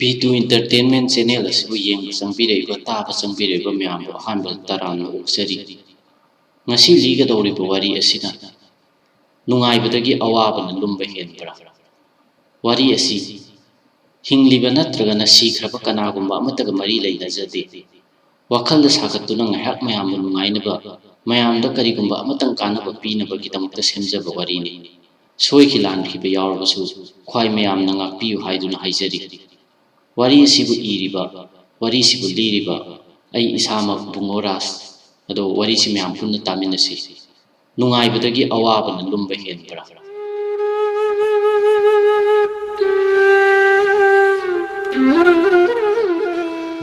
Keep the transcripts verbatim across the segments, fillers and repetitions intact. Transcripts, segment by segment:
P two Entertainment Channel ꯑꯁꯤꯕꯨ ꯌꯦꯡꯕ ꯆꯪꯕꯤꯔꯛꯏꯕ, ꯇꯥꯕ ꯆꯪꯕꯤꯔꯛꯏꯕ ꯃꯌꯥꯝꯕꯨ ꯑꯍꯥꯟꯕꯗ ꯇꯔꯥꯝꯅ ꯑꯣꯛꯆꯔꯤ꯫ ꯉꯁꯤ ꯂꯤꯒꯗꯧꯔꯤꯕ ꯋꯥꯔꯤ ꯑꯁꯤꯅ ꯅꯨꯡꯉꯥꯏꯕꯗꯒꯤ ꯑꯋꯥꯕꯅ ꯂꯨꯝꯕ ꯍꯦꯟꯕ꯭ꯔꯥ? ꯋꯥꯔꯤ ꯑꯁꯤ ꯍꯤꯡꯂꯤꯕ ꯅꯠꯇ꯭ꯔꯒꯅ ꯁꯤꯈ꯭ꯔꯕ ꯀꯅꯥꯒꯨꯝꯕ ꯑꯃꯠꯇꯒ ꯃꯔꯤ ꯂꯩꯅꯖꯗꯦ꯫ ꯋꯥꯈꯜꯗ ꯁꯥꯒꯠꯇꯨꯅ ꯉꯥꯏꯍꯥꯛ ꯃꯌꯥꯝꯕꯨ ꯅꯨꯡꯉꯥꯏꯅꯕ, ꯃꯌꯥꯝꯗ ꯀꯔꯤꯒꯨꯝꯕ ꯑꯃꯇꯪ ꯀꯥꯟꯅꯕ ꯄꯤꯅꯕꯒꯤꯗꯃꯛꯇ ꯁꯦꯝꯖꯕ ꯋꯥꯔꯤꯅꯤ꯫ ꯁꯣꯏꯈꯤ ꯂꯥꯟꯈꯤꯕ ꯌꯥꯎꯔꯕꯁꯨ ꯈ꯭ꯋꯥꯏ ꯃꯌꯥꯝꯅ ꯉꯥꯛꯄꯤꯌꯨ ꯍꯥꯏꯗꯨꯅ ꯍꯥꯏꯖꯔꯤ꯫ ꯋꯥꯔꯤ ꯑꯁꯤꯕꯨ ꯏꯔꯤꯕ, ꯋꯥꯔꯤꯁꯤꯕꯨ ꯂꯤꯔꯤꯕ ꯑꯩ ꯏꯁꯥꯃꯛ ꯕꯨꯡꯉꯣ ꯔꯥꯖ꯫ ꯑꯗꯣ ꯋꯥꯔꯤꯁꯤ ꯃꯌꯥꯝ ꯄꯨꯟꯅ ꯇꯥꯃꯤꯟꯅꯁꯤ꯫ ꯅꯨꯡꯉꯥꯏꯕꯗꯒꯤ ꯑꯋꯥꯕꯅ ꯂꯨꯝꯕ ꯍꯦꯟꯕ꯭ꯔꯥ?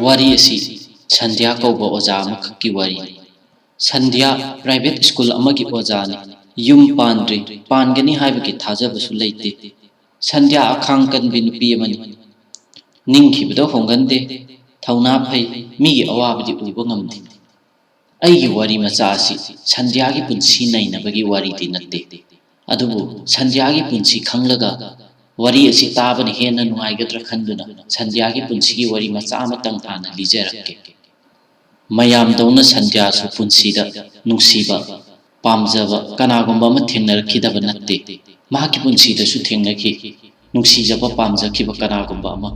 ꯋꯥꯔꯤ ꯑꯁꯤ ꯁꯟꯙ꯭ꯌꯥ ꯀꯧꯕ ꯑꯣꯖꯥ ꯑꯃꯈꯛꯀꯤ ꯋꯥꯔꯤꯅꯤ꯫ ꯁꯟꯙ꯭ꯌꯥ private school ꯑꯃꯒꯤ ꯑꯣꯖꯥꯅꯤ꯫ ꯌꯨꯝ ꯄꯥꯟꯗ꯭ꯔꯤ, ꯄꯥꯟꯒꯅꯤ ꯍꯥꯏꯕꯒꯤ ꯊꯥꯖꯕꯁꯨ ꯂꯩꯇꯦ꯫ ꯁꯟꯙ꯭ꯌꯥ ꯑꯈꯥꯡ ꯀꯟꯕꯤ ꯅꯨꯄꯤ ꯑꯃꯅꯤ꯫ ꯅꯤꯡꯈꯤꯕꯗ ꯍꯣꯡꯒꯟꯗꯦ, ꯊꯧꯅꯥ ꯐꯩ, ꯃꯤꯒꯤ ꯑꯋꯥꯕꯗꯤ ꯎꯕ ꯉꯝꯗꯦ꯫ ꯑꯩꯒꯤ ꯋꯥꯔꯤ ꯃꯆꯥ ꯑꯁꯤ ꯁꯟꯙ꯭ꯌꯥꯒꯤ ꯄꯨꯟꯁꯤ ꯅꯩꯅꯕꯒꯤ ꯋꯥꯔꯤꯗꯤ ꯅꯠꯇꯦ꯫ ꯑꯗꯨꯕꯨ ꯁꯟꯙ꯭ꯌꯥꯒꯤ ꯄꯨꯟꯁꯤ ꯈꯪꯂꯒ ꯋꯥꯔꯤ ꯑꯁꯤ ꯇꯥꯕꯅ ꯍꯦꯟꯅ ꯅꯨꯡꯉꯥꯏꯒꯗ꯭ꯔꯥ ꯈꯟꯗꯨꯅ ꯁꯟꯙ꯭ꯌꯥꯒꯤ ꯄꯨꯟꯁꯤꯒꯤ ꯋꯥꯔꯤ ꯃꯆꯥ ꯑꯃꯇꯪ ꯍꯥꯟꯅ ꯂꯤꯖꯔꯛꯀꯦ꯫ ꯃꯌꯥꯝꯗꯧꯅ ꯁꯟꯙ꯭ꯌꯥꯁꯨ ꯄꯨꯟꯁꯤꯗ ꯅꯨꯡꯁꯤꯕ, ꯄꯥꯝꯖꯕ ꯀꯅꯥꯒꯨꯝꯕ ꯑꯃ ꯊꯦꯡꯅꯔꯛꯈꯤꯗꯕ ꯅꯠꯇꯦ꯫ ꯃꯍꯥꯛꯀꯤ ꯄꯨꯟꯁꯤꯗꯁꯨ ꯊꯦꯡꯅꯈꯤ ꯅꯨꯡꯁꯤꯖꯕ, ꯄꯥꯝꯖꯈꯤꯕ ꯀꯅꯥꯒꯨꯝꯕ ꯑꯃ꯫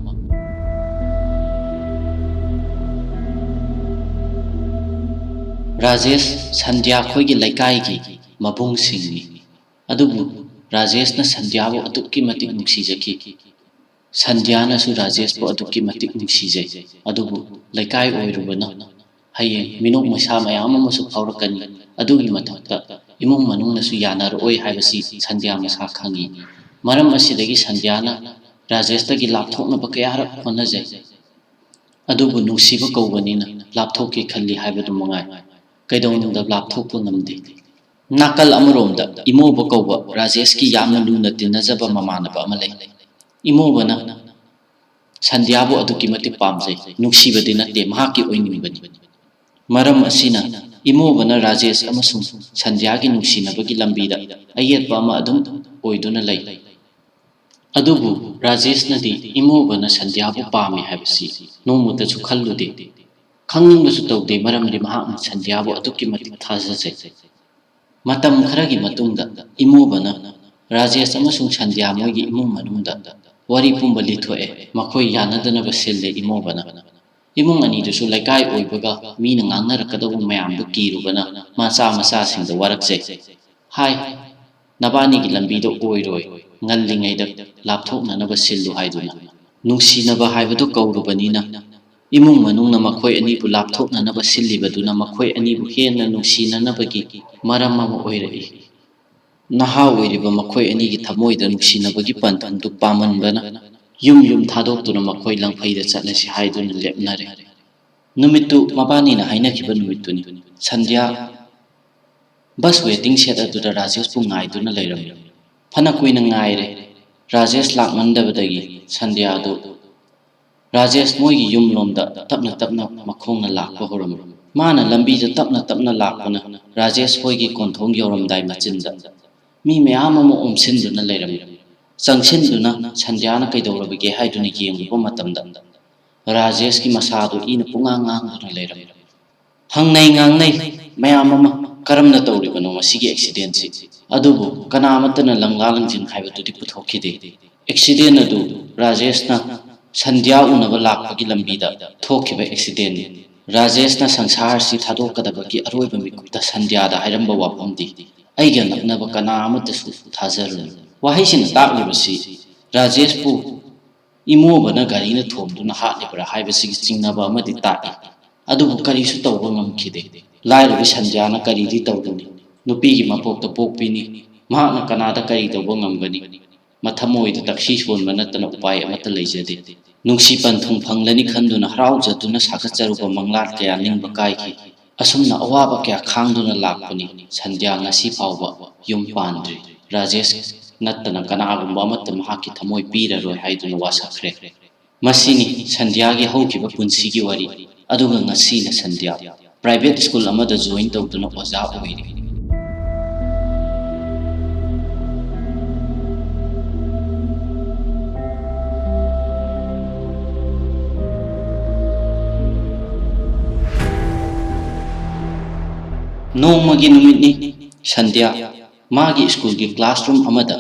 ꯔꯥꯖꯦꯁ ꯁꯟꯙ꯭ꯌꯥ ꯈꯣꯏꯒꯤ ꯂꯩꯀꯥꯏꯒꯤ ꯃꯕꯨꯡꯁꯤꯡꯅꯤ꯫ ꯑꯗꯨꯕꯨ ꯔꯥꯖꯦꯁꯅ ꯁꯟꯙ꯭ꯌꯥꯕꯨ ꯑꯗꯨꯛꯀꯤ ꯃꯇꯤꯛ ꯅꯨꯡꯁꯤꯖꯈꯤ꯫ ꯁꯟꯙ꯭ꯌꯥꯅꯁꯨ ꯔꯥꯖꯦꯁꯄꯨ ꯑꯗꯨꯛꯀꯤ ꯃꯇꯤꯛ ꯅꯨꯡꯁꯤꯖꯩ꯫ ꯑꯗꯨꯕꯨ ꯂꯩꯀꯥꯏ ꯑꯣꯏꯔꯨꯕꯅ ꯍꯌꯦꯡ ꯃꯤꯅꯣꯛ ꯃꯩꯁꯥ ꯃꯌꯥꯝ ꯑꯃꯁꯨ ꯐꯥꯎꯔꯛꯀꯅꯤ꯫ ꯑꯗꯨꯒꯤ ꯃꯊꯛꯇ ꯏꯃꯨꯡ ꯃꯅꯨꯡꯅꯁꯨ ꯌꯥꯅꯔꯛꯑꯣꯏ ꯍꯥꯏꯕꯁꯤ ꯁꯟꯙ꯭ꯌꯥ ꯃꯁꯥ ꯈꯪꯏ꯫ ꯃꯔꯝ ꯑꯁꯤꯗꯒꯤ ꯁꯟꯙ꯭ꯌꯥꯅ ꯔꯥꯖꯦꯁꯇꯒꯤ ꯂꯥꯞꯊꯣꯛꯅꯕ ꯀꯌꯥꯔꯛ ꯍꯣꯠꯅꯖꯩ꯫ ꯑꯗꯨꯕꯨ ꯅꯨꯡꯁꯤꯕ ꯀꯧꯕꯅꯤꯅ ꯂꯥꯞꯊꯣꯛꯀꯦ ꯈꯜꯂꯤ ꯍꯥꯏꯕꯗꯨ ꯃꯉꯥꯏ꯫ ꯀꯩꯗꯧꯅꯨꯡꯗ ꯂꯥꯞꯊꯣꯛꯄ ꯉꯝꯗꯦ꯫ ꯅꯥꯀꯜ ꯑꯃꯔꯣꯝꯗ ꯏꯃꯣꯕ ꯀꯧꯕ ꯔꯥꯖꯦꯁꯀꯤ ꯌꯥꯝꯅ ꯂꯨꯅ ꯇꯤꯟꯅꯖꯕ ꯃꯃꯥꯟꯅꯕ ꯑꯃ ꯂꯩ꯫ ꯏꯃꯣꯕꯅ ꯁꯟꯙ꯭ꯌꯥꯕꯨ ꯑꯗꯨꯛꯀꯤ ꯃꯇꯤꯛ ꯄꯥꯝꯖꯩ, ꯅꯨꯡꯁꯤꯕꯗꯤ ꯅꯠꯇꯦ, ꯃꯍꯥꯛꯀꯤ ꯑꯣꯏꯅꯤꯡꯕꯅꯤ꯫ ꯃꯔꯝ ꯑꯁꯤꯅ ꯏꯃꯣꯕꯅ ꯔꯥꯖꯦꯁ ꯑꯃꯁꯨꯡ ꯁꯟꯙ꯭ꯌꯥꯒꯤ ꯅꯨꯡꯁꯤꯅꯕꯒꯤ ꯂꯝꯕꯤꯗ ꯑꯌꯦꯠꯄ ꯑꯃ ꯑꯗꯨꯝ ꯑꯣꯏꯗꯨꯅ ꯂꯩ꯫ ꯑꯗꯨꯕꯨ ꯔꯥꯖꯦꯁꯅꯗꯤ ꯏꯃꯣꯕꯅ ꯁꯟꯙ꯭ꯌꯥꯕꯨ ꯄꯥꯝꯃꯤ ꯍꯥꯏꯕꯁꯤ ꯅꯣꯡꯃꯇꯁꯨ ꯈꯜꯂꯨꯗꯦ꯫ ꯈꯪꯅꯤꯡꯕꯁꯨ ꯇꯧꯗꯦ, ꯃꯔꯝꯗꯤ ꯃꯍꯥꯛꯅ ꯁꯟꯙ꯭ꯌꯥꯕꯨ ꯑꯗꯨꯛꯀꯤ ꯃꯇꯤꯛ ꯊꯥꯖꯖꯩ꯫ ꯃꯇꯝ ꯈꯔꯒꯤ ꯃꯇꯨꯡꯗ ꯏꯃꯣꯕꯅ ꯔꯥꯖꯦꯁ ꯑꯃꯁꯨꯡ ꯁꯟꯙ꯭ꯌꯥ ꯃꯣꯏꯒꯤ ꯏꯃꯨꯡ ꯃꯅꯨꯡꯗ ꯋꯥꯔꯤ ꯄꯨꯝꯕ ꯂꯤꯊꯣꯛꯑꯦ꯫ ꯃꯈꯣꯏ ꯌꯥꯅꯗꯅꯕ ꯁꯤꯜꯂꯦ ꯏꯃꯣꯕꯅ꯫ ꯏꯃꯨꯡ ꯑꯅꯤꯗꯨꯁꯨ ꯂꯩꯀꯥꯏ ꯑꯣꯏꯕꯒ ꯃꯤꯅ ꯉꯥꯡꯅꯔꯛꯀꯗꯧꯕ ꯃꯌꯥꯝꯗꯨ ꯀꯤꯔꯨꯕꯅ ꯃꯆꯥ ꯃꯆꯥꯁꯤꯡꯗ ꯋꯥꯔꯛꯆꯩ꯫ ꯍꯥꯏ, ꯅꯕꯥꯅꯤꯒꯤ ꯂꯝꯕꯤꯗꯣ ꯑꯣꯏꯔꯣꯏ, ꯉꯜꯂꯤꯉꯩꯗ ꯂꯥꯞꯊꯣꯛꯅꯅꯕ ꯁꯤꯜꯂꯨ ꯍꯥꯏꯗꯨꯅ꯫ ꯅꯨꯡꯁꯤꯅꯕ ꯍꯥꯏꯕꯗꯨ ꯀꯧꯔꯨꯕꯅꯤꯅ ꯏꯃꯨꯡ ꯃꯅꯨꯡꯅ ꯃꯈꯣꯏ ꯑꯅꯤꯕꯨ ꯂꯥꯞꯊꯣꯛꯅꯅꯕ ꯁꯤꯜꯂꯤꯕꯗꯨꯅ ꯃꯈꯣꯏ ꯑꯅꯤꯕꯨ ꯍꯦꯟꯅ ꯅꯨꯡꯁꯤꯅꯅꯕꯒꯤ ꯃꯔꯝ ꯑꯃ ꯑꯣꯏꯔꯛꯏ꯫ ꯅꯍꯥ ꯑꯣꯏꯔꯤꯕ ꯃꯈꯣꯏ ꯑꯅꯤꯒꯤ ꯊꯃꯣꯏꯗ ꯅꯨꯡꯁꯤꯅꯕꯒꯤ ꯄꯟꯊꯨꯡꯗꯨ ꯄꯥꯝꯃꯟꯕꯅ ꯌꯨꯝ ꯌꯨꯝ ꯊꯥꯗꯣꯛꯇꯨꯅ ꯃꯈꯣꯏ ꯂꯪꯐꯩꯗ ꯆꯠꯂꯁꯤ ꯍꯥꯏꯗꯨꯅ ꯂꯦꯞꯅꯔꯦ꯫ ꯅꯨꯃꯤꯠꯇꯨ ꯃꯕꯥꯅꯤꯅ ꯍꯥꯏꯅꯈꯤꯕ ꯅꯨꯃꯤꯠꯇꯨꯅꯤ꯫ ꯁꯟꯙ꯭ꯌꯥ ꯕꯁ ꯋꯦꯇꯤꯡ ꯁꯦꯗ ꯑꯗꯨꯗ ꯔꯥꯖꯦꯁꯄꯨ ꯉꯥꯏꯗꯨꯅ ꯂꯩꯔꯝꯃꯤ꯫ ꯐꯅ ꯀꯨꯏꯅ ꯉꯥꯏꯔꯦ꯫ ꯔꯥꯖꯦꯁ ꯂꯥꯛꯃꯟꯗꯕꯗꯒꯤ ꯁꯟꯙ꯭ꯌꯥꯗꯨ ꯔꯥꯖꯦꯁ ꯃꯣꯏꯒꯤ ꯌꯨꯝꯂꯣꯝꯗ ꯇꯞꯅ ꯇꯞꯅ ꯃꯈꯣꯡꯅ ꯂꯥꯛꯄ ꯍꯧꯔꯝꯃꯤ꯫ ꯃꯥꯅ ꯂꯝꯕꯤꯗ ꯇꯞꯅ ꯇꯞꯅ ꯂꯥꯛꯄꯅ ꯔꯥꯖꯦꯁ ꯍꯣꯏꯒꯤ ꯀꯣꯟꯊꯣꯡ ꯌꯧꯔꯝꯗꯥꯏ ꯃꯆꯤꯟꯗ ꯃꯤ ꯃꯌꯥꯝ ꯑꯃ ꯑꯣꯝꯁꯤꯟꯗꯨꯅ ꯂꯩꯔꯝꯃꯤ꯫ ꯆꯪꯁꯤꯟꯗꯨꯅ ꯁꯟꯙ꯭ꯌꯥꯅ ꯀꯩꯗꯧꯔꯕꯒꯦ ꯍꯥꯏꯗꯨꯅ ꯌꯦꯡꯂꯨꯕ ꯃꯇꯝꯗ ꯔꯥꯖꯦꯁꯀꯤ ꯃꯁꯥꯗꯨ ꯏꯅ ꯄꯨꯡꯉꯥꯡ ꯉꯥꯡꯗꯨꯅ ꯂꯩꯔꯝꯃꯤ꯫ ꯍꯪꯅꯩ ꯉꯥꯡꯅꯩ ꯃꯌꯥꯝ ꯑꯃ, ꯀꯔꯝꯅ ꯇꯧꯔꯤꯕꯅꯣ ꯃꯁꯤꯒꯤ ꯑꯦꯛꯁꯤꯗꯦꯟꯁꯤ? ꯑꯗꯨꯕꯨ ꯀꯅꯥ ꯑꯃꯠꯇꯅ ꯂꯪꯂꯥ ꯂꯪꯖꯤꯟ ꯍꯥꯏꯕꯗꯨꯗꯤ ꯄꯨꯊꯣꯛꯈꯤꯗꯦ꯫ ꯑꯦꯛꯁꯤꯗꯦꯟ ꯑꯗꯨ ꯔꯥꯖꯦꯁꯅ ꯁꯟꯙ꯭ꯌꯥ ꯎꯅꯕ ꯂꯥꯛꯄꯒꯤ ꯂꯝꯕꯤꯗ ꯊꯣꯛꯈꯤꯕ ꯑꯦꯛꯁꯤꯗꯦꯟꯅꯤ꯫ ꯔꯥꯖꯦꯁꯅ ꯁꯪꯁꯥꯔꯁꯤ ꯊꯥꯗꯣꯛꯀꯗꯕꯒꯤ ꯑꯔꯣꯏꯕ ꯃꯤꯀꯨꯞꯇ ꯁꯟꯙ꯭ꯌꯥꯗ ꯍꯥꯏꯔꯝꯕ ꯋꯥꯐꯝꯗꯤ ꯑꯩꯒ ꯅꯛꯅꯕ ꯀꯅꯥ ꯑꯃꯠꯇꯁꯨ ꯊꯥꯖꯔꯨꯅꯨ꯫ ꯋꯥꯍꯩꯁꯤꯅ ꯇꯥꯛꯂꯤꯕꯁꯤ ꯔꯥꯖꯦꯁꯄꯨ ꯏꯃꯣꯕꯅ ꯒꯥꯔꯤꯅ ꯊꯣꯝꯗꯨꯅ ꯍꯥꯠꯂꯤꯕ꯭ꯔꯥ ꯍꯥꯏꯕꯁꯤꯒꯤ ꯆꯤꯡꯅꯕ ꯑꯃꯗꯤ ꯇꯥꯛꯏ꯫ ꯑꯗꯨꯕꯨ ꯀꯔꯤꯁꯨ ꯇꯧꯕ ꯉꯝꯈꯤꯗꯦ꯫ ꯂꯥꯏꯔꯕꯤ ꯁꯟꯙ꯭ꯌꯥꯅ ꯀꯔꯤꯗꯤ ꯇꯧꯔꯨꯅꯤ? ꯅꯨꯄꯤꯒꯤ ꯃꯄꯣꯛꯇ ꯄꯣꯛꯄꯤꯅꯤ꯫ ꯃꯍꯥꯛꯅ ꯀꯅꯥꯗ ꯀꯔꯤ ꯇꯧꯕ ꯉꯝꯒꯅꯤ? ꯃꯊꯃꯣꯏꯗ ꯇꯛꯁꯤ ꯁꯣꯟꯕ ꯅꯠꯇꯅ ꯎꯄꯥꯏ ꯑꯃꯠꯇ ꯂꯩꯖꯗꯦ꯫ ꯅꯨꯡꯁꯤ ꯄꯟꯊꯨꯡ ꯐꯪꯂꯅꯤ ꯈꯟꯗꯨꯅ ꯍꯔꯥꯎꯖꯗꯨꯅ ꯁꯥꯒꯠꯆꯔꯨꯕ ꯃꯪꯂꯥꯟ ꯀꯌꯥ ꯅꯤꯡꯕ ꯀꯥꯏꯈꯤ꯫ ꯑꯁꯨꯝꯅ ꯑꯋꯥꯕ ꯀꯌꯥ ꯈꯥꯡꯗꯨꯅ ꯂꯥꯛꯄꯅꯤ ꯁꯟꯙ꯭ꯌꯥ ꯉꯁꯤ ꯐꯥꯎꯕ ꯌꯨꯝ ꯄꯥꯟꯗ꯭ꯔꯤ꯫ ꯔꯥꯖꯦꯁ ꯅꯠꯇꯅ ꯀꯅꯥꯒꯨꯝꯕ ꯑꯃꯠꯇ ꯃꯍꯥꯛꯀꯤ ꯊꯃꯣꯏ ꯄꯤꯔꯔꯣꯏ ꯍꯥꯏꯗꯨꯅ ꯋꯥꯁꯛꯈ꯭ꯔꯦ꯫ ꯃꯁꯤꯅꯤ ꯁꯟꯙ꯭ꯌꯥꯒꯤ ꯍꯧꯈꯤꯕ ꯄꯨꯟꯁꯤꯒꯤ ꯋꯥꯔꯤ꯫ ꯑꯗꯨꯒ ꯉꯁꯤꯅ ꯁꯟꯙ꯭ꯌꯥ ꯄ꯭ꯔꯥꯏꯚꯦꯠ ꯁ꯭ꯀꯨꯜ ꯑꯃꯗ ꯖꯣꯏꯟ ꯇꯧꯗꯨꯅ ꯑꯣꯖꯥ ꯑꯣꯏꯔꯤ꯫ ꯅꯣꯡꯃꯒꯤ ꯅꯨꯃꯤꯠꯅꯤ꯫ ꯁꯟꯙ꯭ꯌꯥ ꯃꯥꯒꯤ ꯁ꯭ꯀꯨꯜꯒꯤ ꯀ꯭ꯂꯥꯁꯔꯨꯝ ꯑꯃꯗ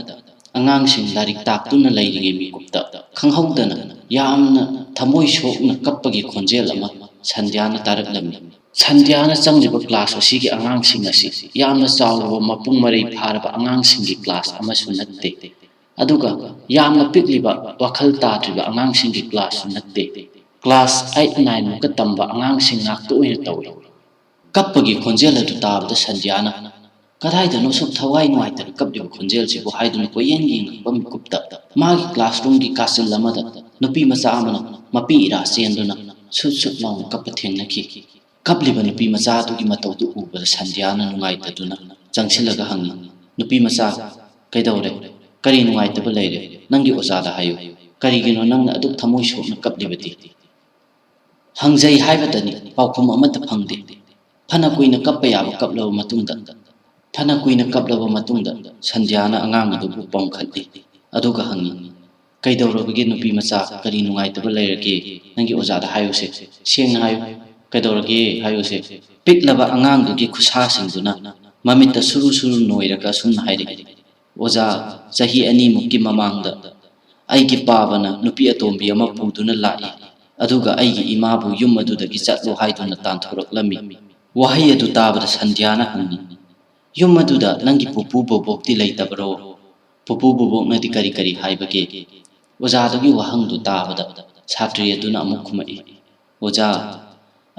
ꯑꯉꯥꯡꯁꯤꯡ ꯂꯥꯏꯔꯤꯛ ꯇꯥꯛꯇꯨꯅ ꯂꯩꯔꯤꯉꯩ ꯃꯤꯀꯨꯞꯇ ꯈꯪꯍꯧꯗꯅ ꯌꯥꯝꯅ ꯊꯃꯣꯏ ꯁꯣꯛꯅ ꯀꯞꯄꯒꯤ ꯈꯣꯟꯖꯦꯜ ꯑꯃ ꯁꯟꯙ꯭ꯌꯥꯅ ꯇꯥꯔꯛꯂꯝꯃꯤ꯫ ꯁꯟꯙ꯭ꯌꯥꯅ ꯆꯪꯂꯤꯕ ꯀ꯭ꯂꯥꯁ ꯑꯁꯤꯒꯤ ꯑꯉꯥꯡꯁꯤꯡ ꯑꯁꯤ ꯌꯥꯝꯅ ꯆꯥꯎꯔꯕ, ꯃꯄꯨꯡ ꯃꯔꯩ ꯐꯥꯔꯕ ꯑꯉꯥꯡꯁꯤꯡꯒꯤ ꯀ꯭ꯂꯥꯁ ꯑꯃꯁꯨ ꯅꯠꯇꯦ꯫ ꯑꯗꯨꯒ ꯌꯥꯝꯅ ꯄꯤꯛꯂꯤꯕ, ꯋꯥꯈꯜ ꯇꯥꯗ꯭ꯔꯤꯕ ꯑꯉꯥꯡꯁꯤꯡꯒꯤ ꯀ꯭ꯂꯥꯁꯁꯨ ꯅꯠꯇꯦ꯫ ꯀ꯭ꯂꯥꯁ ꯑꯩꯠ ꯅꯥꯏꯟ ꯃꯨꯛꯀ ꯇꯝꯕ ꯑꯉꯥꯡꯁꯤꯡ ꯉꯥꯛꯇ ꯑꯣꯏꯅ ꯇꯧꯏ꯫ ꯀꯞꯄꯒꯤ ꯈꯣꯟꯖꯦꯜ ꯑꯗꯨ ꯇꯥꯕꯗ ꯁꯟꯙ꯭ꯌꯥꯅ, "ꯀꯗꯥꯏꯗꯅꯣ ꯑꯁꯨꯛ ꯊꯋꯥꯏ ꯅꯨꯡꯉꯥꯏꯇꯅ ꯀꯞꯂꯤꯕ ꯈꯣꯟꯖꯦꯜꯁꯤꯕꯨ?" ꯍꯥꯏꯗꯨꯅ ꯀꯣꯏꯌꯦꯡ ꯌꯦꯡꯂꯛꯄ ꯃꯤꯀꯨꯞꯇ ꯃꯥꯒꯤ ꯀ꯭ꯂꯥꯁꯔꯨꯝꯒꯤ ꯀꯥꯆꯤꯜ ꯑꯃꯗ ꯅꯨꯄꯤ ꯃꯆꯥ ꯑꯃꯅ ꯃꯄꯤ ꯏꯔꯥ ꯆꯦꯟꯗꯨꯅ ꯁꯨꯠ ꯁꯨꯠ ꯂꯥꯎꯅ ꯀꯞꯄ ꯊꯦꯡꯅꯈꯤ꯫ ꯀꯞꯂꯤꯕ ꯅꯨꯄꯤ ꯃꯆꯥ ꯑꯗꯨꯒꯤ ꯃꯇꯧꯗꯨ ꯎꯕꯗ ꯁꯟꯙ꯭ꯌꯥꯅ ꯅꯨꯡꯉꯥꯏꯇꯗꯨꯅ ꯆꯪꯁꯤꯜꯂꯒ ꯍꯪꯉꯤ, "ꯅꯨꯄꯤ ꯃꯆꯥ, ꯀꯩꯗꯧꯔꯦ? ꯀꯔꯤ ꯅꯨꯡꯉꯥꯏꯇꯕ ꯂꯩꯔꯦ? ꯅꯪꯒꯤ ꯑꯣꯖꯥꯗ ꯍꯥꯏꯌꯨ꯫ ꯀꯔꯤꯒꯤꯅꯣ ꯅꯪꯅ ꯑꯗꯨꯛ ꯊꯃꯣꯏ ꯁꯣꯛꯅ ꯀꯞꯂꯤꯕꯗꯤ?" "ꯍꯪꯖꯩ ꯍꯥꯏꯕꯇꯅꯤ, ꯄꯥꯎꯈꯨꯝ ꯑꯃꯠꯇ ꯐꯪꯗꯦ꯫" ꯐꯅ ꯀꯨꯏꯅ ꯀꯞꯄ ꯌꯥꯕ ꯀꯞꯂꯕ ꯃꯇꯨꯡꯗ, ꯐꯅ ꯀꯨꯏꯅ ꯀꯞꯂꯕ ꯃꯇꯨꯡꯗ ꯁꯟꯙ꯭ꯌꯥꯅ ꯑꯉꯥꯡ ꯑꯗꯨꯕꯨ ꯄꯝꯈꯠꯂꯤ꯫ ꯑꯗꯨꯒ ꯍꯪꯉꯤ, "ꯀꯩꯗꯧꯔꯕꯒꯦ ꯅꯨꯄꯤ ꯃꯆꯥ? ꯀꯔꯤ ꯅꯨꯡꯉꯥꯏꯇꯕ ꯂꯩꯔꯒꯦ? ꯅꯪꯒꯤ ꯑꯣꯖꯥꯗ ꯍꯥꯏꯌꯨꯁꯦ꯫ ꯁꯦꯡꯅ ꯍꯥꯏꯌꯨ꯫ ꯀꯩꯗꯧꯔꯒꯦ ꯍꯥꯏꯌꯨꯁꯦ꯫" ꯄꯤꯛꯂꯕ ꯑꯉꯥꯡꯗꯨꯒꯤ ꯈꯨꯠꯁꯥꯁꯤꯡꯗꯨꯅ ꯃꯃꯤꯠꯇ ꯁꯨꯔꯨ ꯁꯨꯔꯨ ꯅꯣꯏꯔꯒ ꯑꯁꯨꯝꯅ ꯍꯥꯏꯔꯛꯏ, "ꯑꯣꯖꯥ, ꯆꯍꯤ ꯑꯅꯤꯃꯨꯛꯀꯤ ꯃꯃꯥꯡꯗ ꯑꯩꯒꯤ ꯄꯥꯕꯅ ꯅꯨꯄꯤ ꯑꯇꯣꯝꯕꯤ ꯑꯃ ꯄꯨꯗꯨꯅ ꯂꯥꯛꯏ, ꯑꯗꯨꯒ ꯑꯩꯒꯤ ꯏꯃꯥꯕꯨ ꯌꯨꯝ ꯑꯗꯨꯗꯒꯤ ꯆꯠꯂꯣ ꯍꯥꯏꯗꯨꯅ ꯇꯥꯟꯊꯣꯔꯛꯂꯝꯃꯤ꯫" ꯋꯥꯍꯩ ꯑꯗꯨ ꯇꯥꯕꯗ ꯁꯟꯙ꯭ꯌꯥꯅ ꯍꯪꯉꯤ, "ꯌꯨꯝ ꯑꯗꯨꯗ ꯅꯪꯒꯤ ꯄꯨꯄꯨ ꯕꯣꯕꯣꯛꯇꯤ ꯂꯩꯇꯕꯔꯣ? ꯄꯨꯄꯨ ꯕꯣꯕꯣꯛꯅꯗꯤ ꯀꯔꯤ ꯀꯔꯤ ꯍꯥꯏꯕꯒꯦ?" ꯑꯣꯖꯥꯗꯨꯒꯤ ꯋꯥꯍꯪꯗꯨ ꯇꯥꯕꯗ ꯁꯥꯇ꯭ꯔꯤ ꯑꯗꯨꯅ ꯑꯃꯨꯛ ꯈꯨꯝꯃꯛꯏ, "ꯑꯣꯖꯥ,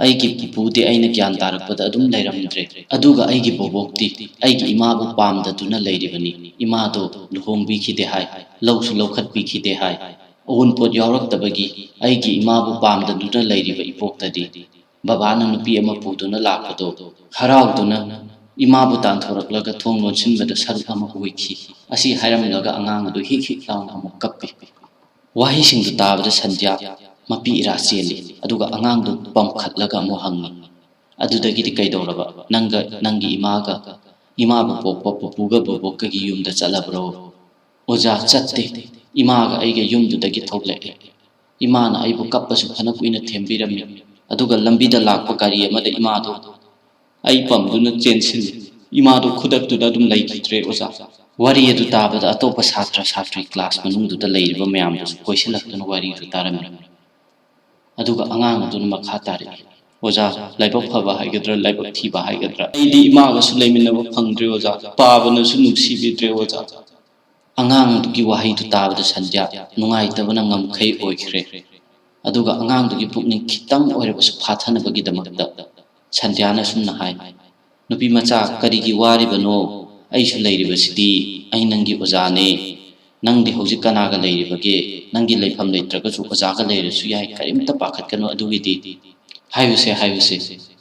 ꯑꯩꯒꯤ ꯄꯨꯄꯨꯗꯤ ꯑꯩꯅ ꯒ꯭ꯌꯥꯟ ꯇꯥꯔꯛꯄꯗ ꯑꯗꯨꯝ ꯂꯩꯔꯝꯗ꯭ꯔꯦ, ꯑꯗꯨꯒ ꯑꯩꯒꯤ ꯕꯣꯕꯣꯛꯇꯤ ꯑꯩꯒꯤ ꯏꯃꯥꯕꯨ ꯄꯥꯝꯗꯗꯨꯅ ꯂꯩꯔꯤꯕꯅꯤ꯫ ꯏꯃꯥꯗꯣ ꯂꯨꯍꯣꯡꯕꯤꯈꯤꯗꯦ ꯍꯥꯏ, ꯂꯧꯁꯨ ꯂꯧꯈꯠꯄꯤꯈꯤꯗꯦ ꯍꯥꯏ꯫ ꯑꯋꯨꯟꯄꯣꯠ ꯌꯥꯎꯔꯛꯇꯕꯒꯤ ꯑꯩꯒꯤ ꯏꯃꯥꯕꯨ ꯄꯥꯝꯗꯗꯨꯅ ꯂꯩꯔꯤꯕ ꯏꯕꯣꯛꯇꯗꯤ ꯕꯕꯥꯅ ꯅꯨꯄꯤ ꯑꯃ ꯄꯨꯗꯨꯅ ꯂꯥꯛꯄꯗꯣ ꯍꯔꯥꯎꯗꯨꯅ ꯏꯃꯥꯕꯨ ꯇꯥꯟꯊꯣꯔꯛꯂꯒ ꯊꯣꯡ ꯂꯣꯟꯁꯤꯟꯕꯗ ꯁꯔꯨꯛ ꯑꯃ ꯑꯣꯏꯈꯤ꯫" ꯑꯁꯤ ꯍꯥꯏꯔꯝꯂꯒ ꯑꯉꯥꯡ ꯑꯗꯨ ꯍꯤꯛ ꯍꯤꯛ ꯂꯥꯎꯅ ꯑꯃꯨꯛ ꯀꯞꯄꯤ꯫ ꯋꯥꯍꯩꯁꯤꯡꯗꯨ ꯇꯥꯕꯗ ꯁꯟꯙ꯭ꯌꯥ ꯃꯄꯤ ꯏꯔꯥ ꯆꯦꯜꯂꯤ, ꯑꯗꯨꯒ ꯑꯉꯥꯡꯗꯨ ꯄꯝꯈꯠꯂꯒ ꯑꯃꯨꯛ ꯍꯪꯉꯤ, "ꯑꯗꯨꯗꯒꯤꯗꯤ ꯀꯩꯗꯧꯔꯕ? ꯅꯪꯒ ꯅꯪꯒꯤ ꯏꯃꯥꯒ, ꯏꯃꯥꯕꯨ ꯄꯣꯛꯄ ꯄꯨꯄꯨꯒ ꯕꯣꯕꯣꯛꯀꯒꯤ ꯌꯨꯝꯗ ꯆꯠꯂꯕ꯭ꯔꯣ?" "ꯑꯣꯖꯥ, ꯆꯠꯇꯦ꯫ ꯏꯃꯥꯒ ꯑꯩꯒ ꯌꯨꯝꯗꯨꯗꯒꯤ ꯊꯣꯛꯂꯛꯑꯦ꯫ ꯏꯃꯥꯅ ꯑꯩꯕꯨ ꯀꯞꯄꯁꯨ ꯐꯅ ꯀꯨꯏꯅ ꯊꯦꯝꯕꯤꯔꯝꯃꯤ꯫ ꯑꯗꯨꯒ ꯂꯝꯕꯤꯗ ꯂꯥꯛꯄ ꯒꯥꯔꯤ ꯑꯃꯗ ꯏꯃꯥꯗꯣ ꯑꯩ ꯄꯝꯗꯨꯅ ꯆꯦꯟꯁꯤꯜꯂꯤ꯫ ꯏꯃꯥꯗꯨ ꯈꯨꯗꯛꯇꯨꯗ ꯑꯗꯨꯝ ꯂꯩꯈꯤꯗ꯭ꯔꯦ ꯑꯣꯖꯥ꯫ ꯋꯥꯔꯤ ꯑꯗꯨ ꯇꯥꯕꯗ ꯑꯇꯣꯞꯄ ꯁꯥꯇ꯭ꯔ ꯁꯥꯇ꯭ꯔꯤ ꯀ꯭ꯂꯥꯁ ꯃꯅꯨꯡꯗꯨꯗ ꯂꯩꯔꯤꯕ ꯃꯌꯥꯝꯗꯨꯁꯨ ꯀꯣꯏꯁꯤꯜꯂꯛꯇꯨꯅ ꯋꯥꯔꯤꯗꯨ ꯇꯥꯔꯝꯃꯤ꯫ ꯑꯗꯨꯒ ꯑꯉꯥꯡ ꯑꯗꯨꯅ ꯃꯈꯥ ꯇꯥꯔꯛꯏ, "ꯑꯣꯖꯥ, ꯂꯥꯏꯕꯛ ꯐꯕ ꯍꯥꯏꯒꯗ꯭ꯔꯥ, ꯂꯥꯏꯕꯛ ꯊꯤꯕ ꯍꯥꯏꯒꯗ꯭ꯔꯥ, ꯑꯩꯗꯤ ꯏꯃꯥꯒꯁꯨ ꯂꯩꯃꯤꯟꯅꯕ ꯐꯪꯗ꯭ꯔꯦ ꯑꯣꯖꯥ, ꯄꯥꯕꯅꯁꯨ ꯅꯨꯡꯁꯤꯕꯤꯗ꯭ꯔꯦ ꯑꯣꯖꯥ"꯫ ꯑꯉꯥꯡꯗꯨꯒꯤ ꯋꯥꯍꯩꯗꯨ ꯇꯥꯕꯗ ꯁꯟꯙ꯭ꯌꯥ ꯅꯨꯡꯉꯥꯏꯇꯕꯅ ꯉꯝꯈꯩ ꯑꯣꯏꯈ꯭ꯔꯦ꯫ ꯑꯗꯨꯒ ꯑꯉꯥꯡꯗꯨꯒꯤ ꯄꯨꯛꯅꯤꯡ ꯈꯤꯇꯪ ꯑꯣꯏꯔꯕꯁꯨ ꯐꯥꯊꯅꯕꯒꯤꯗꯃꯛꯇ ꯁꯟꯙ꯭ꯌꯥꯅ ꯑꯁꯨꯝꯅ ꯍꯥꯏ, "ꯅꯨꯄꯤ ꯃꯆꯥ, ꯀꯔꯤꯒꯤ ꯋꯥꯔꯤꯕꯅꯣ? ꯑꯩꯁꯨ ꯂꯩꯔꯤꯕꯁꯤꯗꯤ, ꯑꯩ ꯅꯪꯒꯤ ꯑꯣꯖꯥꯅꯦ꯫ ꯅꯪꯗꯤ ꯍꯧꯖꯤꯛ ꯀꯅꯥꯒ ꯂꯩꯔꯤꯕꯒꯦ? ꯅꯪꯒꯤ ꯂꯩꯐꯝ ꯂꯩꯇ꯭ꯔꯒꯁꯨ ꯑꯣꯖꯥꯒ ꯂꯩꯔꯁꯨ ꯌꯥꯏ, ꯀꯔꯤꯝꯇ ꯄꯥꯈꯠꯀꯅꯨ ꯑꯗꯨꯒꯤꯗꯤ꯫ ꯍꯥꯏꯌꯨꯁꯦ, ꯍꯥꯏꯌꯨꯁꯦ,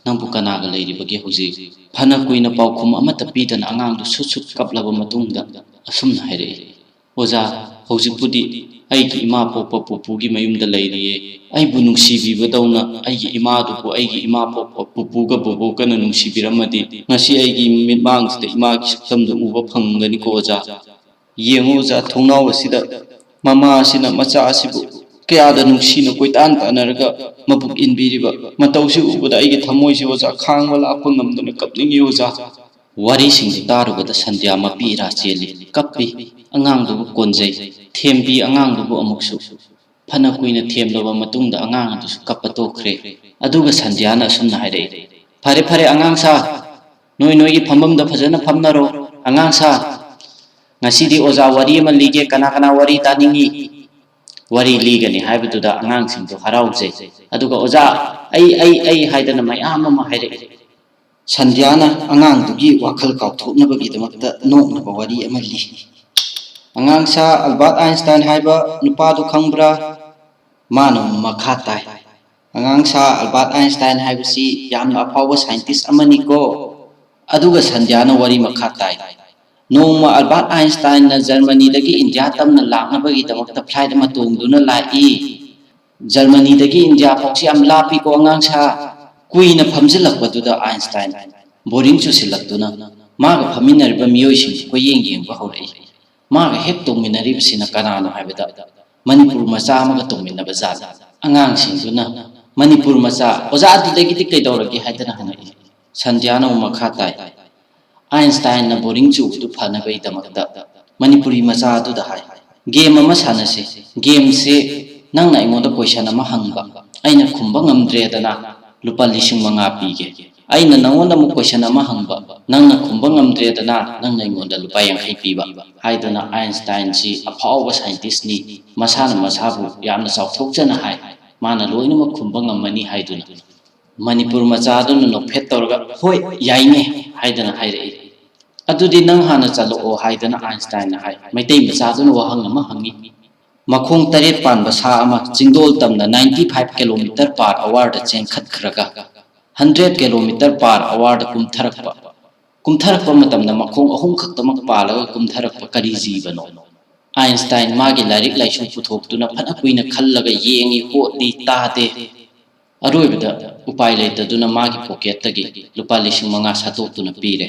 ꯅꯪꯕꯨ ꯀꯅꯥꯒ ꯂꯩꯔꯤꯕꯒꯦ ꯍꯧꯖꯤꯛ?" ꯐꯅ ꯀꯨꯏꯅ ꯄꯥꯎꯈꯨꯝ ꯑꯃꯠꯇ ꯄꯤꯗꯅ ꯑꯉꯥꯡꯗꯨ ꯁꯨꯠ ꯁꯨꯠ ꯀꯞꯂꯕ ꯃꯇꯨꯡꯗ ꯑꯁꯨꯝꯅ ꯍꯥꯏꯔꯛꯏ, "ꯑꯣꯖꯥ, ꯍꯧꯖꯤꯛꯄꯨꯗꯤ ꯑꯩꯒꯤ ꯏꯃꯥ ꯄꯣꯛꯄ ꯄꯨꯄꯨꯒꯤ ꯃꯌꯨꯝꯗ ꯂꯩꯔꯤꯌꯦ꯫ ꯑꯩꯕꯨ ꯅꯨꯡꯁꯤꯕꯤꯕꯗꯧꯅ ꯑꯩꯒꯤ ꯏꯃꯥꯗꯨꯕꯨ ꯑꯩꯒꯤ ꯏꯃꯥ ꯄꯣꯛꯄ ꯄꯨꯄꯨꯒ ꯕꯣꯕꯣꯛꯀꯅ ꯅꯨꯡꯁꯤꯕꯤꯔꯝꯃꯗꯤ ꯉꯁꯤ ꯑꯩꯒꯤ ꯃꯤꯠꯃꯥꯡꯁꯤꯗ ꯏꯃꯥꯒꯤ ꯁꯛꯇꯝꯗꯨ ꯎꯕ ꯐꯪꯒꯅꯤꯀꯣ ꯑꯣꯖꯥ꯫ ꯌꯦꯡꯉꯨ ꯑꯣꯖꯥ, ꯊꯣꯡꯅꯥꯎ ꯑꯁꯤꯗ ꯃꯃꯥ ꯑꯁꯤꯅ ꯃꯆꯥ ꯑꯁꯤꯕꯨ ꯀꯌꯥꯗ ꯅꯨꯡꯁꯤꯅ ꯀꯣꯏꯇꯥꯟ ꯇꯥꯟꯅꯔꯒ ꯃꯕꯨꯛ ꯏꯟꯕꯤꯔꯤꯕ ꯃꯇꯧꯁꯤ ꯎꯕꯗ ꯑꯩꯒꯤ ꯊꯃꯣꯏꯁꯤ ꯑꯣꯖꯥ ꯈꯥꯡꯕ ꯂꯥꯛꯄ ꯉꯝꯗꯅ ꯀꯞꯅꯤꯡꯏ ꯑꯣꯖꯥ"꯫ ꯋꯥꯔꯤꯁꯤꯡꯗꯨ ꯇꯥꯔꯨꯕꯗ ꯁꯟꯙ꯭ꯌꯥ ꯃꯄꯤ ꯏꯔꯥ ꯆꯦꯜꯂꯤ, ꯀꯞꯄꯤ꯫ ꯑꯉꯥꯡꯗꯨꯕꯨ ꯀꯣꯟꯖꯩ, ꯊꯦꯝꯕꯤ꯫ ꯑꯉꯥꯡꯗꯨꯕꯨ ꯑꯃꯨꯛꯁꯨ꯫ ꯐꯅ ꯀꯨꯏꯅ ꯊꯦꯝꯂꯕ ꯃꯇꯨꯡꯗ ꯑꯉꯥꯡ ꯑꯗꯨꯁꯨ ꯀꯞꯄ ꯇꯣꯛꯈ꯭ꯔꯦ꯫ ꯑꯗꯨꯒ ꯁꯟꯙ꯭ꯌꯥꯅ ꯑꯁꯨꯝꯅ ꯍꯥꯏꯔꯛꯏ, "ꯐꯔꯦ, ꯐꯔꯦ, ꯑꯉꯥꯡ ꯁꯥ, ꯅꯣꯏ ꯅꯣꯏꯒꯤ ꯐꯝꯐꯝꯗ ꯐꯖꯅ ꯐꯝꯅꯔꯣ꯫ ꯑꯉꯥꯡ ꯁꯥ, ꯉꯁꯤꯗꯤ ꯑꯣꯖꯥ ꯋꯥꯔꯤ ꯑꯃ ꯂꯤꯒꯦ, ꯀꯅꯥ ꯀꯅꯥ ꯋꯥꯔꯤ ꯇꯥꯅꯤꯡꯏ?" ꯋꯥꯔꯤ ꯂꯤꯒꯅꯤ ꯍꯥꯏꯕꯗꯨꯗ ꯑꯉꯥꯡꯁꯤꯡꯗꯨ ꯍꯔꯥꯎꯖꯩ꯫ ꯑꯗꯨꯒ "ꯑꯣꯖꯥ, ꯑꯩ, ꯑꯩ, ꯑꯩ" ꯍꯥꯏꯗꯅ ꯃꯌꯥꯝ ꯑꯃ ꯍꯥꯏꯔꯛꯏ꯫ ꯁꯟꯙ꯭ꯌꯥꯅ ꯑꯉꯥꯡꯗꯨꯒꯤ ꯋꯥꯈꯜ ꯀꯥꯎꯊꯣꯛꯅꯕꯒꯤꯗꯃꯛꯇ ꯅꯣꯛꯅꯕ ꯋꯥꯔꯤ ꯑꯃ ꯂꯤ꯫ "ꯑꯉꯥꯡ ꯁꯥ, ꯑꯜꯕꯥꯔꯠ ꯑꯥꯏꯟꯁꯇꯥꯏꯟ ꯍꯥꯏꯕ ꯅꯨꯄꯥꯗꯨ ꯈꯪꯕ꯭ꯔꯥ?" ꯃꯥꯅ ꯃꯈꯥ ꯇꯥꯏ, "ꯑꯉꯥꯡ ꯁꯥ, ꯑꯜꯕꯥꯔꯠ ꯑꯥꯏꯟꯁꯇꯥꯏꯟ ꯍꯥꯏꯕꯁꯤ ꯌꯥꯝꯅ ꯑꯐꯥꯎꯕ ꯁꯥꯏꯟꯇꯤꯁ ꯑꯃꯅꯤꯀꯣ"꯫ ꯑꯗꯨꯒ ꯁꯟꯙ꯭ꯌꯥꯅ ꯋꯥꯔꯤ ꯃꯈꯥ ꯇꯥꯏ, "ꯅꯣꯡꯃ ꯑꯜꯕꯥꯔꯠ ꯑꯥꯏꯟꯁꯇꯥꯏꯟꯅ ꯖꯔꯃꯅꯤꯗꯒꯤ ꯏꯟꯗꯤꯌꯥ ꯇꯝꯅ ꯂꯥꯛꯅꯕꯒꯤꯗꯃꯛꯇ ꯐ꯭ꯂꯥꯏꯠ ꯑꯃ ꯇꯣꯡꯗꯨꯅ ꯂꯥꯛꯏ꯫ ꯖꯔꯃꯅꯤꯗꯒꯤ ꯏꯟꯗꯤꯌꯥ ꯐꯥꯎꯁꯤ ꯌꯥꯝ ꯂꯥꯞꯄꯤꯀꯣ ꯑꯉꯥꯡ ꯁꯥ"꯫ ꯀꯨꯏꯅ ꯐꯝꯖꯤꯜꯂꯛꯄꯗꯨꯗ ꯑꯥꯏꯟꯁꯇꯥꯏꯟ ꯕꯣꯔꯤꯡ ꯆꯨꯁꯤꯜꯂꯛꯇꯨꯅ ꯃꯥꯒ ꯐꯝꯃꯤꯟꯅꯔꯤꯕ ꯃꯤꯑꯣꯏꯁꯤꯡꯗꯨ ꯀꯣꯏꯌꯦꯡ ꯌꯦꯡꯕ ꯍꯧꯔꯛꯏ꯫ ꯃꯥꯒ ꯍꯦꯛ ꯇꯣꯡꯃꯤꯟꯅꯔꯤꯕꯁꯤꯅ ꯀꯅꯥꯅꯣ ꯍꯥꯏꯕꯗ ꯃꯅꯤꯄꯨꯔ ꯃꯆꯥ ꯑꯃꯒ ꯇꯣꯡꯃꯤꯟꯅꯕ ꯖꯥꯠꯅꯤ꯫ ꯑꯉꯥꯡꯁꯤꯡꯗꯨꯅ "ꯃꯅꯤꯄꯨꯔ ꯃꯆꯥ, ꯑꯣꯖꯥ ꯑꯗꯨꯗꯒꯤꯗꯤ ꯀꯩꯗꯧꯔꯒꯦ?" ꯍꯥꯏꯗꯅ ꯍꯪꯉꯛꯏ꯫ ꯁꯟꯙ꯭ꯌꯥꯅ ꯑꯃꯨꯛ ꯃꯈꯥ ꯇꯥꯏ, ꯑꯥꯏꯟꯁꯇꯥꯏꯟꯅ ꯕꯣꯔꯤꯡ ꯆꯨꯕꯗꯨ ꯐꯅꯕꯒꯤꯗꯃꯛꯇ ꯃꯅꯤꯄꯨꯔꯤ ꯃꯆꯥ ꯑꯗꯨꯗ ꯍꯥꯏ, "ꯒꯦꯝ ꯑꯃ ꯁꯥꯟꯅꯁꯤ꯫ ꯒꯦꯝꯁꯦ ꯅꯪꯅ ꯑꯩꯉꯣꯟꯗ ꯀꯣꯏꯁꯟ ꯑꯃ ꯍꯪꯕ, ꯑꯩꯅ ꯈꯨꯝꯕ ꯉꯝꯗ꯭ꯔꯦꯗꯅ ꯂꯨꯄꯥ ꯂꯤꯁꯤꯡ ꯃꯉꯥ ꯄꯤꯒꯦ꯫ ꯑꯩꯅ ꯅꯪꯉꯣꯟꯗ ꯑꯃꯨꯛ ꯀꯣꯏꯁꯟ ꯑꯃ ꯍꯪꯕ, ꯅꯪꯅ ꯈꯨꯝꯕ ꯉꯝꯗ꯭ꯔꯦꯗꯅ ꯅꯪꯅ ꯑꯩꯉꯣꯟꯗ ꯂꯨꯄꯥ ꯌꯥꯡꯈꯩ ꯄꯤꯕ" ꯍꯥꯏꯗꯨꯅ ꯑꯥꯏꯟꯁꯇꯥꯏꯟꯁꯤ ꯑꯐꯥꯎꯕ ꯁꯥꯏꯟꯇꯤꯁꯅꯤ, ꯃꯁꯥꯅ ꯃꯁꯥꯕꯨ ꯌꯥꯝꯅ ꯆꯥꯎꯊꯣꯛꯆꯅ ꯍꯥꯏ, ꯃꯥꯅ ꯂꯣꯏꯅꯃꯛ ꯈꯨꯝꯕ ꯉꯝꯃꯅꯤ ꯍꯥꯏꯗꯨꯅ꯫ ꯃꯅꯤꯄꯨꯔ ꯃꯆꯥ ꯑꯗꯨꯅ ꯅꯣꯛꯐꯦꯠ ꯇꯧꯔꯒ, "ꯍꯣꯏ, ꯌꯥꯏꯅꯦ" ꯍꯥꯏꯗꯅ ꯍꯥꯏꯔꯛꯏ꯫ "ꯑꯗꯨꯗꯤ ꯅꯪ ꯍꯥꯟꯅ ꯆꯠꯂꯛꯑꯣ" ꯍꯥꯏꯗꯅ ꯑꯥꯏꯟꯁꯇꯥꯏꯟꯅ ꯍꯥꯏ꯫ ꯃꯩꯇꯩ ꯃꯆꯥ ꯑꯗꯨꯅ ꯋꯥꯍꯪ ꯑꯃ ꯍꯪꯉꯤ, "ꯃꯈꯣꯡ ꯇꯔꯦꯠ ꯄꯥꯟꯕ ꯁꯥ ꯑꯃ ꯆꯤꯡꯗꯣꯜ ꯇꯝꯅ ninety five kilometer per hour ꯗ ꯆꯦꯟꯈꯠꯈ꯭ꯔꯒ hundred kilometer per hour ꯗ ꯀꯨꯝꯊꯔꯛꯄ, ꯀꯨꯝꯊꯔꯛꯄ ꯃꯇꯝꯗ ꯃꯈꯣꯡ ꯑꯍꯨꯝ ꯈꯛꯇꯃꯛ ꯄꯥꯜꯂꯒ ꯀꯨꯝꯊꯔꯛꯄ ꯀꯔꯤ ꯖꯤꯕꯅꯣ?" ꯑꯥꯏꯟꯁꯇꯥꯏꯟ ꯃꯥꯒꯤ ꯂꯥꯏꯔꯤꯛ ꯂꯥꯏꯁꯨ ꯄꯨꯊꯣꯛꯇꯨꯅ ꯐꯅ ꯀꯨꯏꯅ ꯈꯜꯂꯒ ꯌꯦꯡꯉꯤ, ꯍꯣꯠꯂꯤ, ꯇꯥꯗꯦ꯫ ꯑꯔꯣꯏꯕꯗ ꯎꯄꯥꯏ ꯂꯩꯇꯗꯨꯅ ꯃꯥꯒꯤ ꯄꯣꯀꯦꯠꯇꯒꯤ ꯂꯨꯄꯥ ꯂꯤꯁꯤꯡ ꯃꯉꯥ ꯁꯠꯇꯣꯛꯇꯨꯅ ꯄꯤꯔꯦ꯫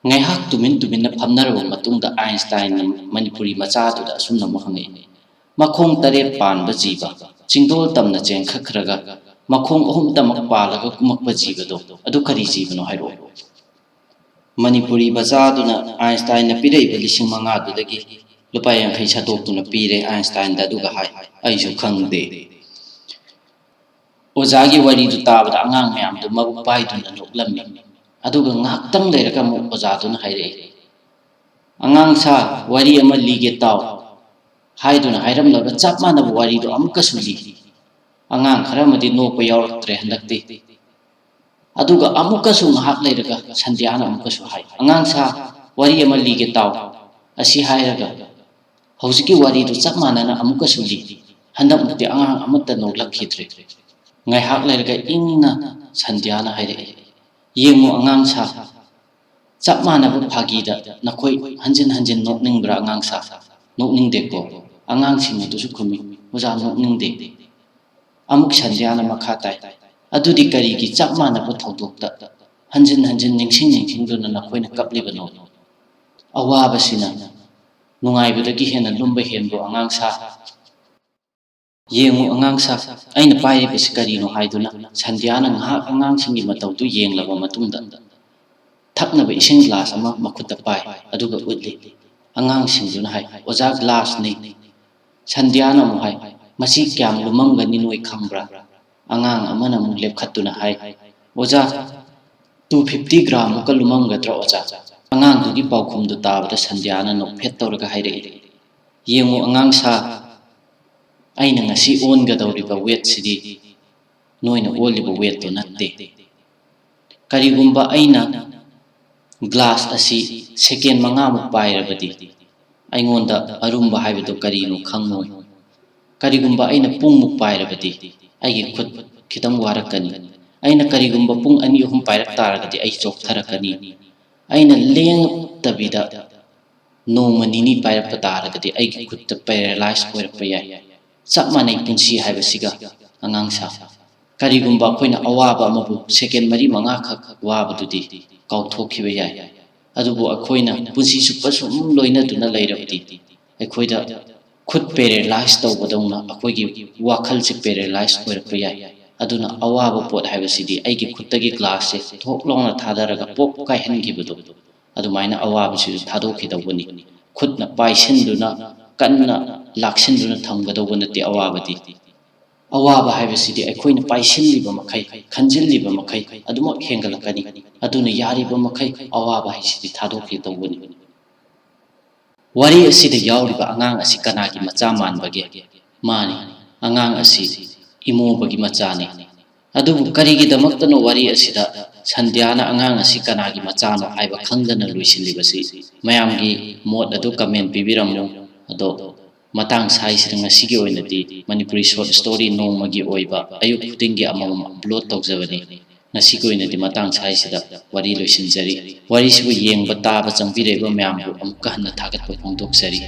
ꯉꯥꯏꯍꯥꯛ ꯇꯨꯃꯤꯟ ꯇꯨꯃꯤꯟꯅ ꯐꯝꯅꯔꯕ ꯃꯇꯨꯡꯗ ꯑꯥꯏꯟꯁꯇꯥꯏꯟꯅ ꯃꯅꯤꯄꯨꯔꯤ ꯃꯆꯥꯗꯨꯗ ꯑꯁꯨꯝꯅ ꯑꯃꯨꯛ ꯍꯪꯉꯛꯏ, "ꯃꯈꯣꯡ ꯇꯔꯦꯠ ꯄꯥꯟꯕ ꯖꯤꯕ, ꯆꯤꯡꯗꯣꯜ ꯇꯝꯅ ꯆꯦꯟꯈꯠꯈ꯭ꯔꯒ ꯃꯈꯣꯡ ꯑꯍꯨꯝꯇꯃꯛ ꯄꯥꯜꯂꯒ ꯀꯨꯝꯃꯛꯄ ꯖꯤꯕꯗꯣ, ꯑꯗꯨ ꯀꯔꯤ ꯖꯤꯕꯅꯣ ꯍꯥꯏꯔꯛꯑꯣ?" ꯃꯅꯤꯄꯨꯔꯤ ꯃꯆꯥꯗꯨꯅ ꯑꯥꯏꯟꯁꯇꯥꯏꯟꯅ ꯄꯤꯔꯛꯏꯕ ꯂꯤꯁꯤꯡ ꯃꯉꯥꯗꯨꯗꯒꯤ ꯂꯨꯄꯥ ꯌꯥꯡꯈꯩ ꯁꯠꯇꯣꯛꯇꯨꯅ ꯄꯤꯔꯦ ꯑꯥꯏꯟꯁꯇꯥꯏꯟꯗ, ꯑꯗꯨꯒ ꯍꯥꯏ, "ꯑꯩꯁꯨ ꯈꯪꯗꯦ"꯫ ꯑꯣꯖꯥꯒꯤ ꯋꯥꯔꯤꯗꯨ ꯇꯥꯕꯗ ꯑꯉꯥꯡ ꯃꯌꯥꯝꯗꯨ ꯃꯕꯨꯛ ꯄꯥꯏꯗꯨꯅ ꯅꯣꯛꯂꯝꯃꯤ꯫ ꯑꯗꯨꯒ ꯉꯥꯏꯍꯥꯛꯇꯪ ꯂꯩꯔꯒ ꯑꯃꯨꯛ ꯑꯣꯖꯥꯗꯨꯅ ꯍꯥꯏꯔꯛꯏ, "ꯑꯉꯥꯡ ꯁꯥ, ꯋꯥꯔꯤ ꯑꯃ ꯂꯤꯒꯦ ꯇꯥꯎ" ꯍꯥꯏꯗꯨꯅ ꯍꯥꯏꯔꯝꯂꯒ ꯆꯞ ꯃꯥꯟꯅꯕ ꯋꯥꯔꯤꯗꯨ ꯑꯃꯨꯛꯀꯁꯨ ꯂꯤ꯫ ꯑꯉꯥꯡ ꯈꯔ ꯑꯃꯗꯤ ꯅꯣꯛꯄ ꯌꯥꯎꯔꯛꯇ꯭ꯔꯦ ꯍꯟꯗꯛꯇꯤ꯫ ꯑꯗꯨꯒ ꯑꯃꯨꯛꯀꯁꯨ ꯉꯥꯏꯍꯥꯛ ꯂꯩꯔꯒ ꯁꯟꯙ꯭ꯌꯥꯅ ꯑꯃꯨꯛꯀꯁꯨ ꯍꯥꯏ, "ꯑꯉꯥꯡ ꯁꯥ, ꯋꯥꯔꯤ ꯑꯃ ꯂꯤꯒꯦ ꯇꯥꯎ" ꯑꯁꯤ ꯍꯥꯏꯔꯒ ꯍꯧꯖꯤꯛꯀꯤ ꯋꯥꯔꯤꯗꯨ ꯆꯞ ꯃꯥꯟꯅꯅ ꯑꯃꯨꯛꯀꯁꯨ ꯂꯤ꯫ ꯍꯟꯗꯛꯃꯨꯛꯇꯤ ꯑꯉꯥꯡ ꯑꯃꯠꯇ ꯅꯣꯛꯂꯛꯈꯤꯗ꯭ꯔꯦ꯫ ꯉꯥꯏꯍꯥꯛ ꯂꯩꯔꯒ ꯏꯪꯅ ꯁꯟꯙ꯭ꯌꯥꯅ ꯍꯥꯏꯔꯛꯏ, "ꯌꯦꯡꯉꯨ ꯑꯉꯥꯡ ꯁꯥ, ꯆꯞ ꯃꯥꯟꯅꯕ ꯐꯥꯒꯤꯗ ꯅꯈꯣꯏ ꯍꯟꯖꯤꯟ ꯍꯟꯖꯤꯟ ꯅꯣꯛꯅꯤꯡꯕ꯭ꯔꯥ ꯑꯉꯥꯡ ꯁꯥ?" "ꯅꯣꯛꯅꯤꯡꯗꯦꯀꯣ?" ꯑꯉꯥꯡꯁꯤꯡ ꯑꯗꯨꯁꯨ ꯈꯨꯝꯃꯤ, "ꯑꯣꯖꯥ, ꯅꯣꯛꯅꯤꯡꯗꯦ"꯫ ꯑꯃꯨꯛ ꯁꯟꯙ꯭ꯌꯥꯅ ꯃꯈꯥ ꯇꯥꯏ, "ꯑꯗꯨꯗꯤ ꯀꯔꯤꯒꯤ ꯆꯞ ꯃꯥꯟꯅꯕ ꯊꯧꯗꯣꯛꯇ ꯍꯟꯖꯤꯟ ꯍꯟꯖꯤꯟ ꯅꯤꯡꯁꯤꯡ ꯅꯤꯡꯁꯤꯡꯗꯨꯅ ꯅꯈꯣꯏꯅ ꯀꯞꯂꯤꯕꯅꯣ? ꯑꯋꯥꯕꯁꯤꯅ ꯅꯨꯡꯉꯥꯏꯕꯗꯒꯤ ꯍꯦꯟꯅ ꯂꯨꯝꯕ ꯍꯦꯟꯕ꯭ꯔꯣ ꯑꯉꯥꯡ ꯁꯥ?" "ꯌꯦꯡꯉꯨ ꯑꯉꯥꯡ ꯁꯥ, ꯑꯩꯅ ꯄꯥꯏꯔꯤꯕꯁꯤ ꯀꯔꯤꯅꯣ?" ꯍꯥꯏꯗꯨꯅ ꯁꯟꯙ꯭ꯌꯥꯅ ꯉꯥꯏꯍꯥꯛ ꯑꯉꯥꯡꯁꯤꯡꯒꯤ ꯃꯇꯧꯗꯨ ꯌꯦꯡꯂꯕ ꯃꯇꯨꯡꯗ, ꯊꯛꯅꯕ ꯏꯁꯤꯡ ꯒ꯭ꯂꯥꯁ ꯑꯃ ꯃꯈꯨꯠꯇ ꯄꯥꯏ, ꯑꯗꯨꯒ ꯎꯠꯂꯤ꯫ ꯑꯉꯥꯡꯁꯤꯡꯗꯨꯅ ꯍꯥꯏ, "ꯑꯣꯖꯥ, ꯒ꯭ꯂꯥꯁꯅꯤ꯫" ꯁꯟꯙ꯭ꯌꯥꯅ ꯑꯃꯨꯛ ꯍꯥꯏ, "ꯃꯁꯤ ꯀꯌꯥꯝ ꯂꯨꯝꯃꯝꯒꯅꯤ ꯅꯣꯏ ꯈꯪꯕ꯭ꯔꯥ?" ꯑꯉꯥꯡ ꯑꯃꯅ ꯑꯃꯨꯛ ꯂꯦꯞꯈꯠꯇꯨꯅ ꯍꯥꯏ, "ꯑꯣꯖꯥ, two fifty gram ꯃꯨꯛꯀ ꯂꯨꯝꯃꯝꯒꯗ꯭ꯔꯥ ꯑꯣꯖꯥ?" ꯑꯉꯥꯡꯗꯨꯒꯤ ꯄꯥꯎꯈꯨꯝꯗꯨ ꯇꯥꯕꯗ ꯁꯟꯙ꯭ꯌꯥꯅ ꯅꯣꯛꯐꯦꯠ ꯇꯧꯔꯒ ꯍꯥꯏꯔꯛꯏ, "ꯌꯦꯡꯉꯨ ꯑꯉꯥꯡ ꯁꯥ, ꯑꯩꯅ ꯉꯁꯤ ꯑꯣꯟꯒꯗꯧꯔꯤꯕ weight ꯁꯤꯗꯤ ꯅꯣꯏꯅ ꯑꯣꯜꯂꯤꯕ weight ꯇꯣ ꯅꯠꯇꯦ꯫ ꯀꯔꯤꯒꯨꯝꯕ ꯑꯩꯅ ꯒ꯭ꯂꯥꯁ ꯑꯁꯤ ꯁꯦꯀꯦꯟ ꯃꯉꯥꯃꯨꯛ ꯄꯥꯏꯔꯕꯗꯤ ꯑꯩꯉꯣꯟꯗ ꯑꯔꯨꯝꯕ ꯍꯥꯏꯕꯗꯨ ꯀꯔꯤꯅꯣ ꯈꯪꯉꯣꯏ꯫ ꯀꯔꯤꯒꯨꯝꯕ ꯑꯩꯅ ꯄꯨꯡꯃꯨꯛ ꯄꯥꯏꯔꯕꯗꯤ ꯑꯩꯒꯤ ꯈꯨꯠ ꯈꯤꯇꯪ ꯋꯥꯔꯛꯀꯅꯤ꯫ ꯑꯩꯅ ꯀꯔꯤꯒꯨꯝꯕ ꯄꯨꯡ ꯑꯅꯤ ꯑꯍꯨꯝ ꯄꯥꯏꯔꯛ ꯇꯥꯔꯒꯗꯤ ꯑꯩ ꯆꯣꯛꯊꯔꯛꯀꯅꯤ꯫ ꯑꯩꯅ ꯂꯦꯡꯗꯕꯤꯗ ꯅꯣꯡꯃ ꯅꯤꯅꯤ ꯄꯥꯏꯔꯛꯄ ꯇꯥꯔꯒꯗꯤ ꯑꯩꯒꯤ ꯈꯨꯠꯇ paralyze ꯑꯣꯏꯔꯛꯄ ꯌꯥꯏ꯫ ꯆꯞ ꯃꯥꯟꯅꯩ ꯄꯨꯟꯁꯤ ꯍꯥꯏꯕꯁꯤꯒ ꯑꯉꯥꯡ ꯁꯥ꯫ ꯀꯔꯤꯒꯨꯝꯕ ꯑꯩꯈꯣꯏꯅ ꯑꯋꯥꯕ ꯑꯃꯕꯨ ꯁꯦꯀꯦꯟ ꯃꯔꯤ ꯃꯉꯥꯈꯛ ꯋꯥꯕꯗꯨꯗꯤ ꯀꯥꯎꯊꯣꯛꯈꯤꯕ ꯌꯥꯏ꯫ ꯑꯗꯨꯕꯨ ꯑꯩꯈꯣꯏꯅ ꯄꯨꯟꯁꯤ ꯆꯨꯞꯄ ꯁꯨꯝ ꯂꯣꯏꯅꯗꯨꯅ ꯂꯩꯔꯕꯗꯤ ꯑꯩꯈꯣꯏꯗ ꯈꯨꯠ paralyze ꯇꯧꯕꯗꯧꯅ ꯑꯩꯈꯣꯏꯒꯤ ꯋꯥꯈꯜꯁꯦ paralyze ꯑꯣꯏꯔꯛꯄ ꯌꯥꯏ꯫ ꯑꯗꯨꯅ ꯑꯋꯥꯕ ꯄꯣꯠ ꯍꯥꯏꯕꯁꯤꯗꯤ ꯑꯩꯒꯤ ꯈꯨꯠꯇꯒꯤ ꯒ꯭ꯂꯥꯁꯁꯦ ꯊꯣꯛ ꯂꯥꯎꯅ ꯊꯥꯗꯔꯒ ꯄꯣꯞ ꯀꯥꯏꯍꯟꯈꯤꯕꯗꯣ, ꯑꯗꯨꯃꯥꯏꯅ ꯑꯋꯥꯕꯁꯤꯁꯨ ꯊꯥꯗꯣꯛꯈꯤꯗꯧꯕꯅꯤ꯫ ꯈꯨꯠꯅ ꯄꯥꯏꯁꯤꯟꯗꯨꯅ, ꯀꯟꯅ ꯂꯥꯛꯁꯤꯟꯗꯨꯅ ꯊꯝꯒꯗꯧꯕ ꯅꯠꯇꯦ ꯑꯋꯥꯕꯗꯤ꯫ ꯑꯋꯥꯕ ꯍꯥꯏꯕꯁꯤꯗꯤ ꯑꯩꯈꯣꯏꯅ ꯄꯥꯏꯁꯤꯜꯂꯤꯕ ꯃꯈꯩ, ꯈꯟꯖꯤꯜꯂꯤꯕ ꯃꯈꯩ ꯑꯗꯨꯃꯛ ꯍꯦꯟꯒꯠꯂꯛꯀꯅꯤ꯫ ꯑꯗꯨꯅ ꯌꯥꯔꯤꯕ ꯃꯈꯩ ꯑꯋꯥꯕ ꯍꯥꯏꯁꯤꯗꯤ ꯊꯥꯗꯣꯛꯈꯤꯗꯧꯕꯅꯤ꯫ ꯋꯥꯔꯤ ꯑꯁꯤꯗ ꯌꯥꯎꯔꯤꯕ ꯑꯉꯥꯡ ꯑꯁꯤ ꯀꯅꯥꯒꯤ ꯃꯆꯥ ꯃꯥꯟꯕꯒꯦ? ꯃꯥꯅꯤ, ꯑꯉꯥꯡ ꯑꯁꯤ ꯏꯃꯣꯕꯒꯤ ꯃꯆꯥꯅꯤ꯫ ꯑꯗꯨꯕꯨ ꯀꯔꯤꯒꯤꯗꯃꯛꯇꯅꯣ ꯋꯥꯔꯤ ꯑꯁꯤꯗ ꯁꯟꯙ꯭ꯌꯥꯅ ꯑꯉꯥꯡ ꯑꯁꯤ ꯀꯅꯥꯒꯤ ꯃꯆꯥꯅꯣ ꯍꯥꯏꯕ ꯈꯪꯗꯅ ꯂꯣꯏꯁꯤꯜꯂꯤꯕꯁꯤ? ꯃꯌꯥꯝꯒꯤ ꯃꯣꯠ ꯑꯗꯨ comment ꯄꯤꯕꯤꯔꯝꯃꯨ꯫ ꯑꯗꯣ ꯃꯇꯥꯡ ꯁꯥꯏꯁꯤꯗ ꯉꯁꯤꯒꯤ ꯑꯣꯏꯅꯗꯤ ꯃꯅꯤꯄꯨꯔꯤ short story ꯅꯣꯡꯃꯒꯤ ꯑꯣꯏꯕ ꯑꯌꯨꯛ ꯈꯨꯗꯤꯡꯒꯤ ꯑꯃꯃꯝ upload ꯇꯧꯖꯕꯅꯤ꯫ ꯉꯁꯤꯒꯤ ꯑꯣꯏꯅꯗꯤ ꯃꯇꯥꯡ ꯁꯥꯏꯁꯤꯗ ꯋꯥꯔꯤ ꯂꯣꯏꯁꯤꯟꯖꯔꯤ꯫ ꯋꯥꯔꯤꯁꯤꯕꯨ ꯌꯦꯡꯕ ꯇꯥꯕ ꯆꯪꯕꯤꯔꯛꯏꯕ ꯃꯌꯥꯝꯕꯨ ꯑꯃꯨꯛꯀ ꯍꯟꯅ ꯊꯥꯒꯠꯄ ꯐꯣꯡꯗꯣꯛꯆꯔꯤ꯫